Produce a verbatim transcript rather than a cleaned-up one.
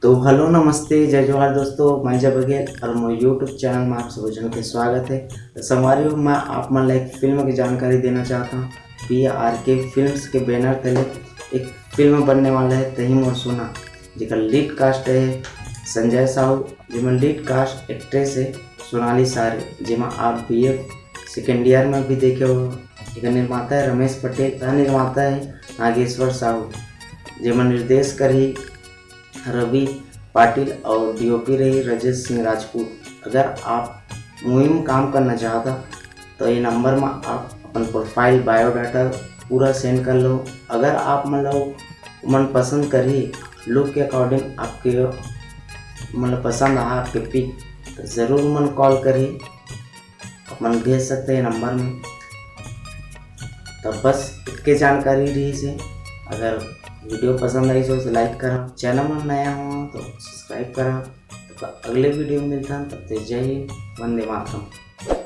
तो हेलो, नमस्ते, जय जोहार दोस्तों, मैं जय बघेल और मोर YouTube चैनल में आप सब झन के स्वागत है। तो संगवारी हो, मैं आप मन ला एक फिल्म की जानकारी देना चाहता हूँ। पी आर के फिल्म्स के बैनर तले एक फिल्म बनने वाला है तही मोर सोना, जेकर लीड कास्ट है संजय साहू, जेमन लीड कास्ट एक्ट्रेस है सोनाली सारे, जेमा आप बी ए सेकेंड ईयर में भी देखे हो। एकर निर्माता है रमेश पटेल, सह निर्माता है नागेश्वर साहू, जेमन निर्देश करही रवि पाटिल और डीओपी रही रजेश सिंह राजपूत। अगर आप मूवी में काम करना चाहता तो ये नंबर में आप अपन प्रोफाइल, बायोडाटा पूरा सेंड कर लो। अगर आप मतलब मन पसंद करही, लुक के अकॉर्डिंग आपके मतलब पसंद आहा आपके पिक, तो ज़रूर मन कॉल करही, अपन भेज सकते हैं नंबर में। तो बस इतके जानकारी रही से। अगर वीडियो पसंद आई तो लाइक करा, चैनल में नया हो तो सब्सक्राइब करा। तो अगले वीडियो में मिलता है, तब तक जय हिंद, वंदे मातरम।